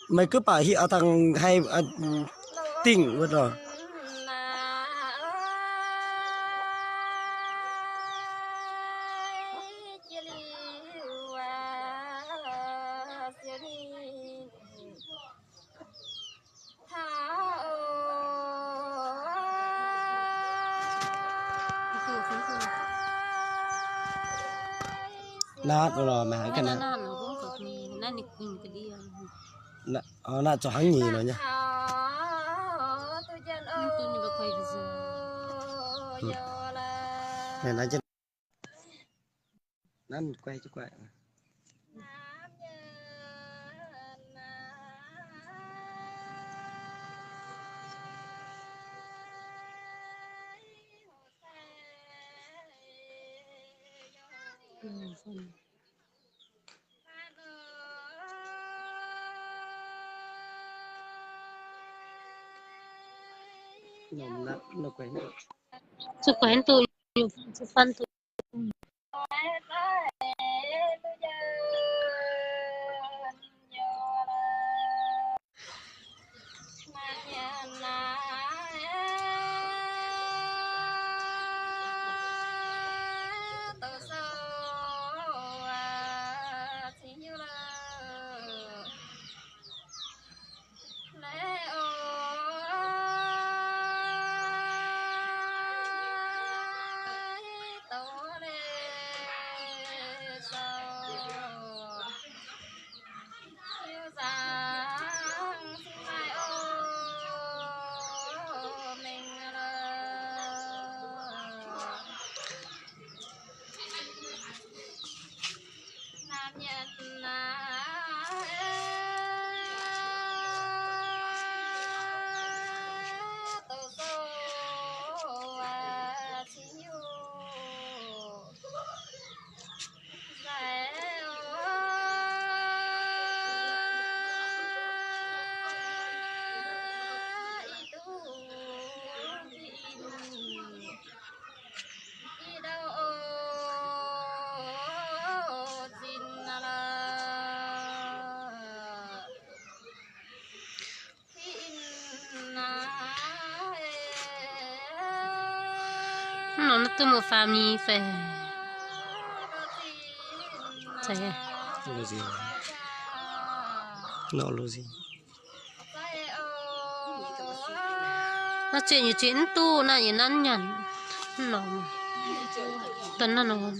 Meih gov baac hiuv dangh haih dingh wuov nor. Naatv lorh, meih haiz ga'naaiv. Naatv, naatv zoux hnangv nyeic nor nyei. Naatv guai, guai. Zuqc guaix duqv, zuqc fanh duqv. Nor naaiv duqv muoz-faam nyei fai? Nor lo zingh. Naaiv zueqv nyei zueqv mv duqv naaiv yietc nanv nyanc. Mv nor, da'naaiv nor.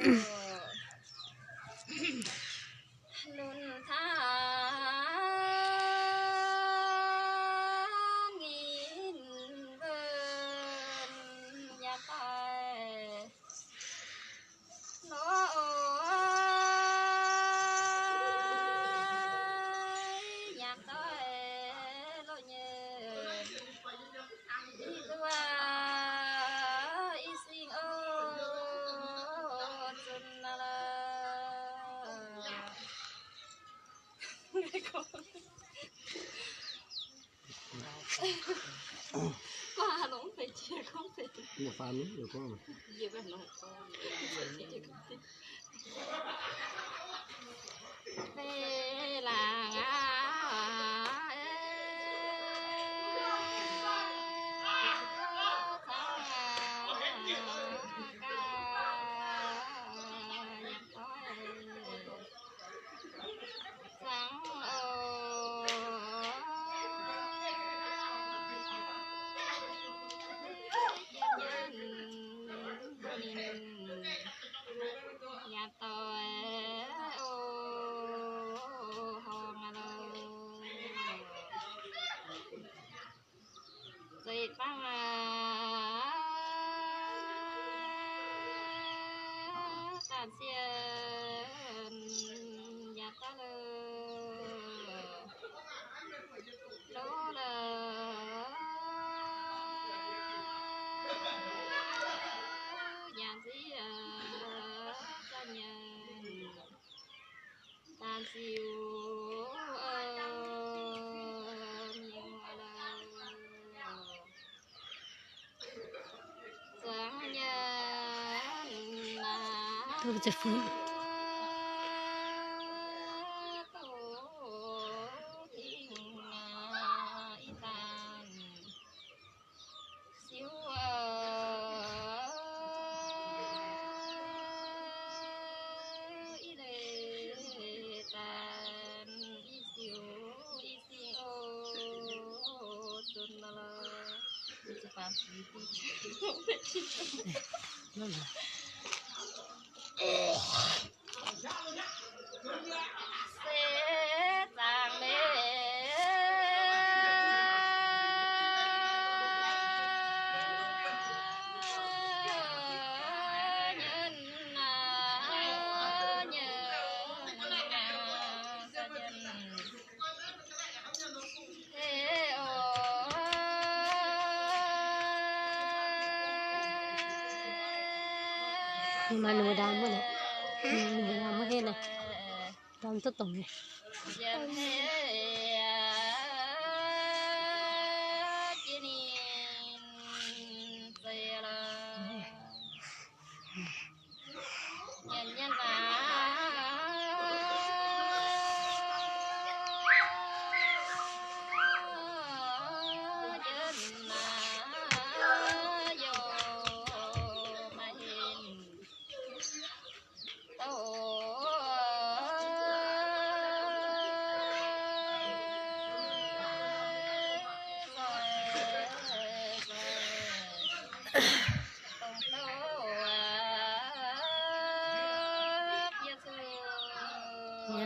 Lunx taav ninh mbuo yaac daaih loz, yaac daaih loz nyei. Ih duqv ih sing oc, zunc lorqc. Zeiz dangh aqv, dangh sienh yaac daaih lorz, lorz lorz yaac nziex za'nyiec. Daan ziux mienh zuangx nyanc maaz, doqc dingh ih daan. Siu ih leiz daan, ih siu ih sing oc, zunc lorqc. Maaih ninh mbuo ndaam wuov naaic. Ninh mbuo ndaam wuov heh naaic. Ndaam duqv dongc nyei.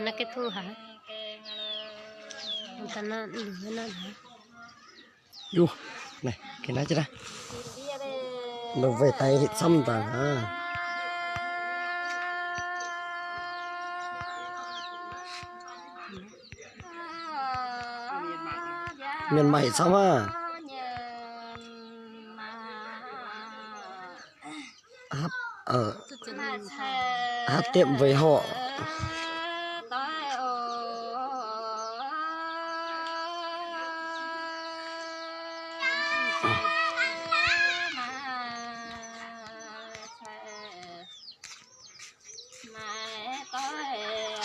Naaiv kết thúc hả? Tao naaiv, naaiv hả? Yuh, naaiv, kênh naaiv jienv naaiv. Ndoh weic daaih camv daaih hnangv. Mienh maaih camv aqv. Hapv, hapv diepv weic horqc.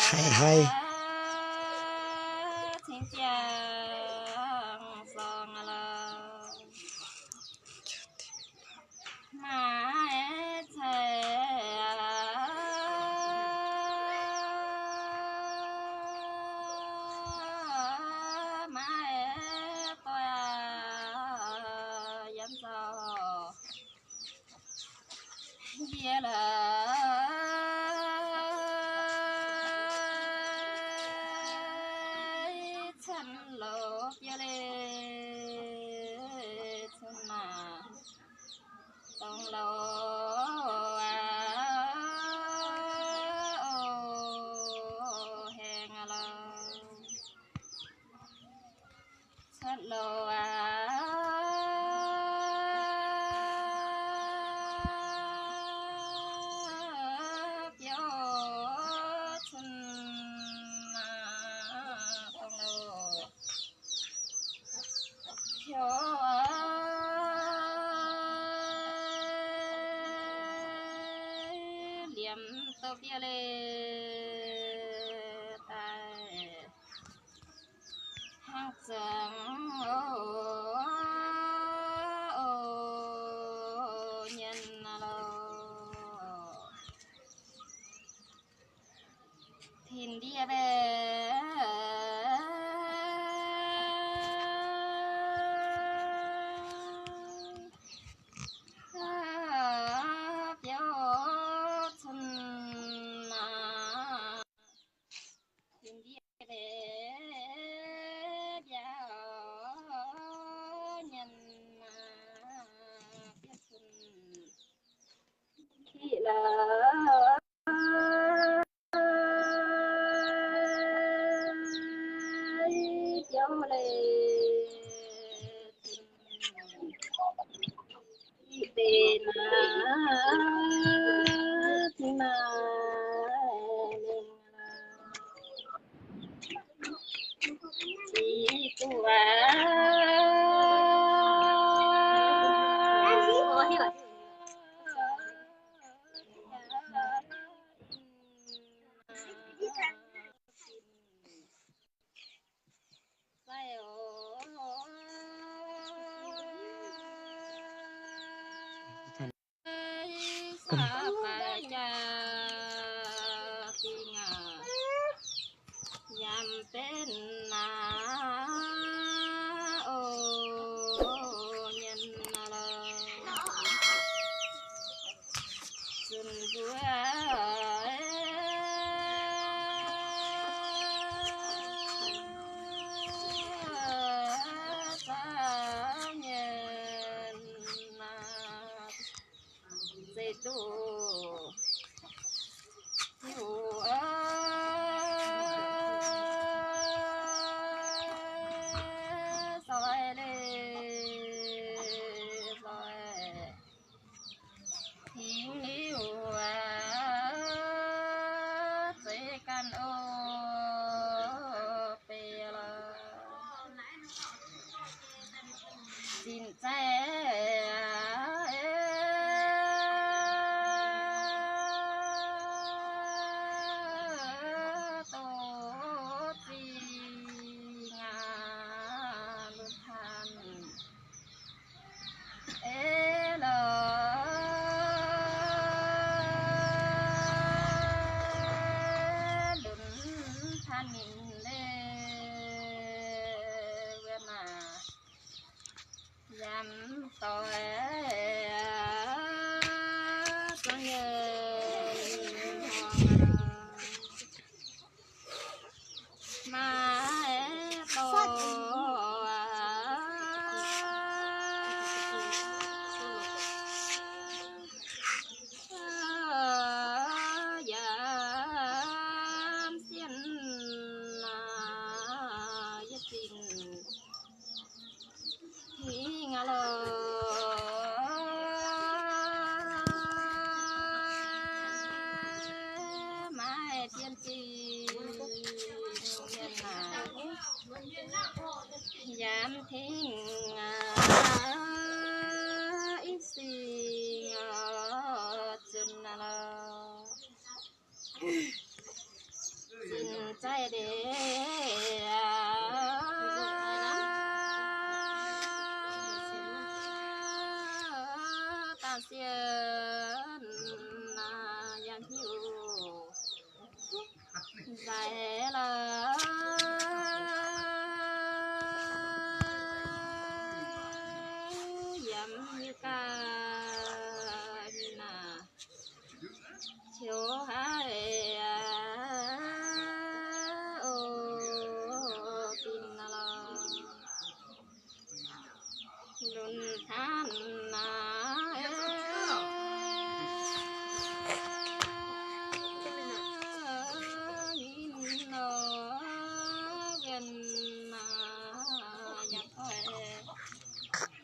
Haih haih. Maiv zeiz, maiv doix yiem zaux yie lorqc. Loz aqv, o, haengh aqv loh. Cuotv loz aqv, biouv cun aqv, dongh loz. Biouv aqv, liemh douz biouv leiz daaih hnangv zuangx, o, o, nyen aqv loh. Tin-ndiev baeqc, biouv cun aqv. Tin-ndiev baeqc, biouv nyen aqv, biouv cun aqv. Biouv leiz, i deix naaiv cingx maaih mengh i duqv aqv. Yaac benx naaiv, o, nyen aqv loh. Zunh mbuo zaux nyen aqv, zeiz duqv hiuv, zoih leiz zoih. Hingh liuz aqv, zeiz ganh o, beiv loh. Zinh zaiv aqv,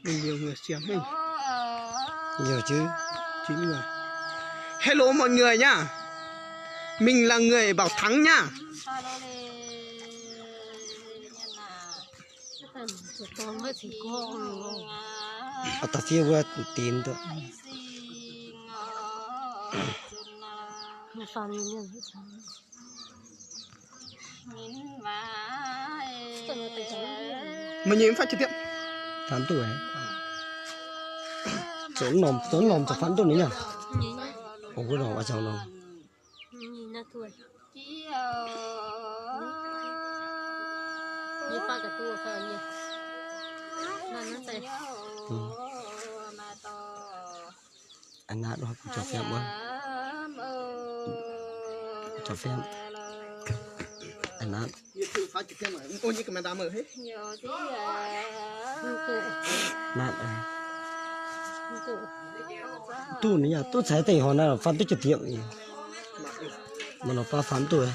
Mingh liuz ngui siem hengv. Liuz jienv. Hello mọi người nhá. Mình là người Bảo Thắng nhá. Aa, da'fiev wuov dien duqv. Meih nyei mv faatv jiex diepv. Faanv duqv. Zoux norm, zoux norm zoux faanv duqv ninh nyei. Ov, wuov norm, wuov norm. Aa, naaiv, kuv caux fiamv wuov. Kuv caux fiamv. Aa, naaiv. Naaiv, aa. Duqv ninh yaac duqv caux deix horngh naaiv faanv duqv jiex diepv. Maaih norm baav faanv duqv.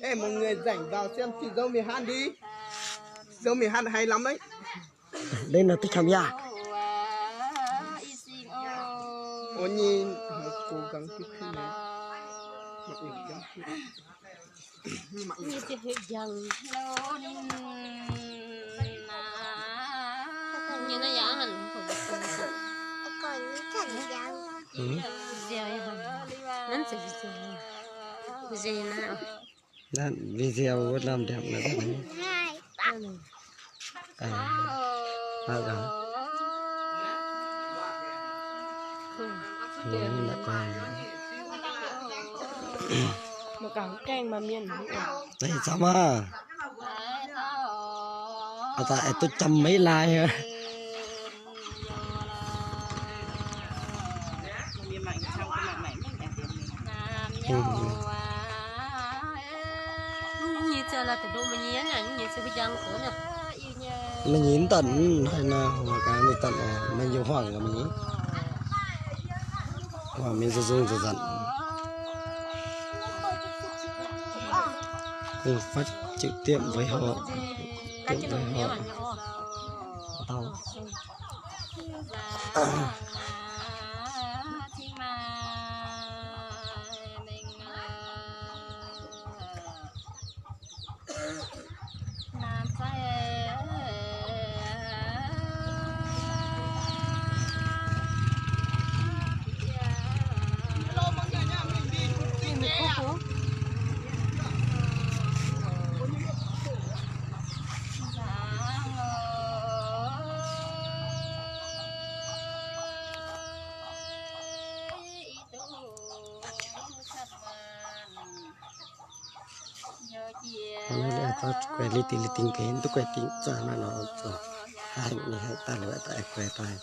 Ê, mọi người rảnh vào xem chị dâu mình hát đi. Dâu mình hát hay lắm đấy. Đây là Tích Hàm Ya. Ôi, nhìn, cố gắng tiếp thu này. Mặc dù kém. Như thế hơi dần. Như nó giả hẳn. Còn nó chẳng dần. Ừ. Video hẳn. Nó sẽ video. Video nào? Video làm đẹp là hai. À, hai rồi. Ui, mẹ con. Một cẳng canh mà miền. Đây, sao mà? À, tại tôi chăm mấy like hả? Meih nyei mv danh, hnoi nor, mangc gaax ninh danh, meih yiem huaang meih nyei. Huaang mingh nzung nzung zanc-zanc. Fatv ziepc diepv mbeix horqc, diepv mbeix horqc. Dauh. Hnangv naaiv, taux guaix li dingh li dingh ga'hlen, duqv guaix dingh zaah naaiv nor, haih ninh haih daaih liuz, daaih guaix daaih.